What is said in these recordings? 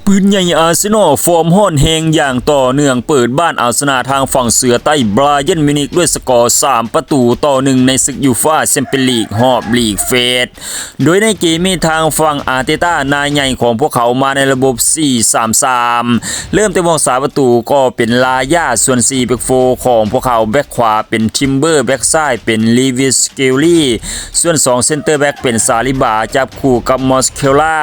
ປືນໃຫຍ່ອາເຊນອລຟອມຮ້ອນແຮງຢ່າງຕໍ່ເນື່ອງ ເປີດບ້ານເອົາຊະນະທາງຝັ່ງເສືອໃຕ້ບາເຢີນມິວນິກດ້ວຍສະກໍສາມປະຕູຕໍ່ໜຶ່ງ ໃນສຶກຢູຟາແຊມປຽນລີກຮອບລີກເຟສ ໂດຍໃນເກມນີ້ທາງຝັ່ງອາເຕຕາ ນາຍໃຫຍ່ຂອງພວກເຂົາມາໃນລະບົບສີ່ສາມສາມ ເລີ່ມແຕ່ໝວກສາມປະຕູກໍເປັນລາຢາ ສ່ວນສີ່ແບັກໂຟຂອງພວກເຂົາ ແບັກຂວາເປັນທິມເບີ ແບັກຊ້າຍເປັນລີວິສ ສະເກວລີ ສ່ວນສອງເຊັນເຕີແບັກເປັນຊາລິບາ ຈັບຄູ່ກັບມອສເຄລາ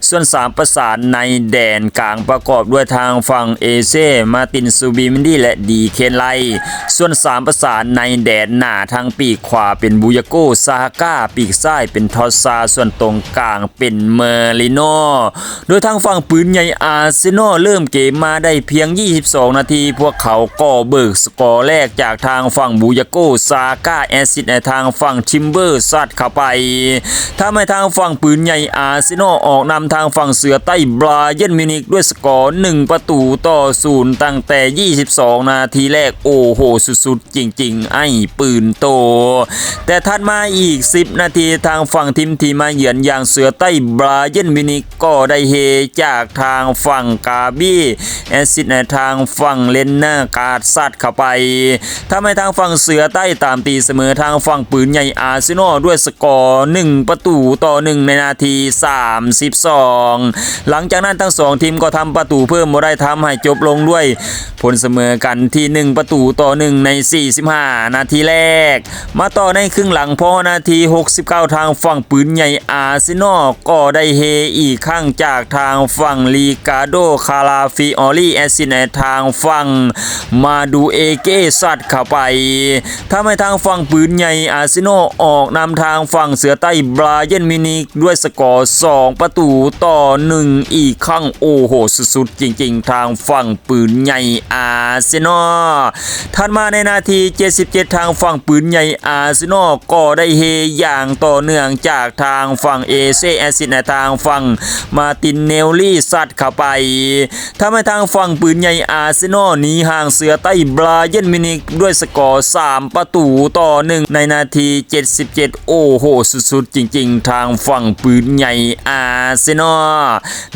ສ່ວນສາມປະສານໃນແດນກາງປະກອບດ້ວຍທາງຝັ່ງເອເຊ ມາຕິນ ຊູບີເມັນດີ ແລະ ດີເຄນໄລ ສ່ວນສາມປະສານໃນແດນໜ້າທາງປີກຂວາເປັນບູຢາໂກ ຊາຮາກາ ປີກຊ້າຍເປັນທອດຊາ ສ່ວນຕົງກາງເປັນເມີລິໂນ ໂດຍທາງຝັ່ງປືນໃຫຍ່ອາເຊນອລເລີ່ມເກມມາໄດ້ພຽງຊາວສອງນາທີ ພວກເຂົາກໍເບີກສະກໍແລກຈາກທາງຝັ່ງບູຢາໂກ ຊາກາ ແອດຊິດໃຫ້ທາງຝັ່ງທິມເບີຊັດເຂົ້າໄປ ທຳໃຫ້ທາງຝັ່ງປືນໃຫຍ່ອາເຊນອລອອກນຳທາງຝັ່ງເສືອໃຕ້ບາເຢີນມິວນິກດ້ວຍສະກໍໜຶ່ງປະຕູຕໍ່ສູນ ຕັ້ງແຕ່ຊາວສອງນາທີແລກ ໂອ້ໂຫ ສຸດໆ ຈິງໆ ໄອ້ປືນໂຕ. ແຕ່ຖັດມາອີກສິບນາທີ ທາງຝັ່ງທີມທີ່ມາເຢືອນຢ່າງເສືອໃຕ້ບາເຢີນມິວນິກກໍໄດ້ເຮຈາກທາງຝັ່ງກາບີ ແອດຊິດໃຫ້ທາງຝັ່ງເລນເນີກາດຊັດເຂົ້າໄປ ທຳໃຫ້ທາງຝັ່ງເສືອໃຕ້ຕາມຕີສະເໝີທາງຝັ່ງປືນໃຫຍ່ອາເຊນອລດ້ວຍສະກໍໜຶ່ງປະຕູຕໍ່ໜຶ່ງ ໃນນາທີຊາວສອງ ຫຼັງຈາກນັ້ນທັງສອງທີມກໍທຳປະຕູເພີ່ມບໍ່ໄດ້ ທຳໃຫ້ຈົບລົງດ້ວຍ ຜົນສະເໝີກັນທີ່ໜຶ່ງປະຕູຕໍ່ໜຶ່ງ ໃນສີ່ສິບຫ້ານາທີແລກ ມາຕໍ່ໃນເຄິ່ງຫຼັງ ພໍຮອດນາທີຫົກສິບເກົ້າ ທາງຝັ່ງປືນໃຫຍ່ອາເຊນອລກໍໄດ້ເຮອີກຄັ້ງຈາກທາງຝັ່ງລີກາໂດ ຄາລາຟິອອລີ ແອດຊິດໃຫ້ທາງຝັ່ງມາດູເອເກຊັດເຂົ້າໄປ ທຳໃຫ້ທາງຝັ່ງປືນໃຫຍ່ອາເຊນອລອອກນຳທາງຝັ່ງເສືອໃຕ້ບາເຢີນມິວນິກດ້ວຍສະກໍສອງປະຕູຕໍ່ໜຶ່ງອີກຄັ້ງ ໂອ້ໂຫ ສຸດໆ ຈິງໆ ທາງຝັ່ງ ປືນໃຫຍ່ອາເຊນອລ ຖັດມາໃນນາທີເຈັດສິບເຈັດ ທາງຝັ່ງປືນໃຫຍ່ອາເຊນອລກໍໄດ້ເຮຢ່າງຕໍ່ເນື່ອງຈາກທາງຝັ່ງເອເຊ ແອດຊິດໃຫ້ທາງຝັ່ງມາຕິນເນວລີ ຊັດເຂົ້າໄປ ທຳໃຫ້ທາງຝັ່ງປືນໃຫຍ່ອາເຊນອລໜີຫ່າງເສືອໃຕ້ບາເຢີນມິວນິກດ້ວຍສະກໍສາມປະຕູຕໍ່ໜຶ່ງ ໃນນາທີເຈັດສິບເຈັດ ໂອ້ໂຫ ສຸດໆ ຈິງໆ ທາງຝັ່ງປືນໃຫຍ່ອາເຊນອລ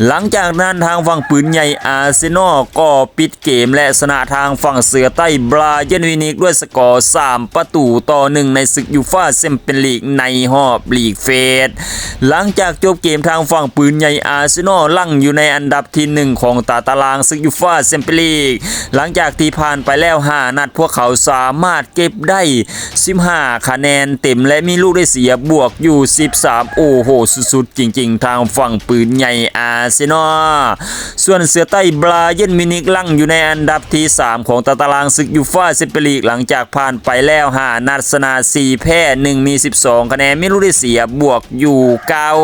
ຫຼັງຈາກນັ້ນທາງຝັ່ງປືນໃຫຍ່ອາເຊນອລກໍປິດເກມ ແລະ ຊະນະທາງຝັ່ງເສືອໃຕ້ບາເຢີນມິວນິກດ້ວຍສະກໍສາມປະຕູຕໍ່ໜຶ່ງ ໃນສຶກຢູຟາແຊມປຽນລີກໃນຮອບລີກເຟສ ຫຼັງຈາກຈົບເກມທາງຝັ່ງປືນໃຫຍ່ອາເຊນອລຫຼັ່ງຢູ່ໃນອັນດັບທີໜຶ່ງຂອງຕາຕະລາງສຶກຢູຟາແຊມປຽນລີກ ຫຼັງຈາກທີ່ຜ່ານໄປແລ້ວຫ້ານັດ ພວກເຂົາສາມາດເກັບໄດ້ ສິບຫ້າຄະແນນເຕັມ ແລະ ມີລູກໄດ້ເສຍບວກຢູ່ສິບສາມ ໂອ້ໂຫ ສຸດໆ ຈິງໆ ທາງຝັ່ງປືນໃຫຍ່ອາເຊນອລ ສ່ວນເສືອໃຕ້ບາເຢີນມິວນິກຫຼັ່ງຢູ່ໃນອັນດັບທີສາມຂອງຕາຕະລາງສຶກຢູຟາແຊມປຽນລີກ ຫຼັງຈາກຜ່ານໄປແລ້ວຫ້ານັດ ຊະນະສີ່ ແພ້ໜຶ່ງ ມີສິບສອງຄະແນນ ມີລູກໄດ້ເສຍບວກຢູ່ເກົ້າ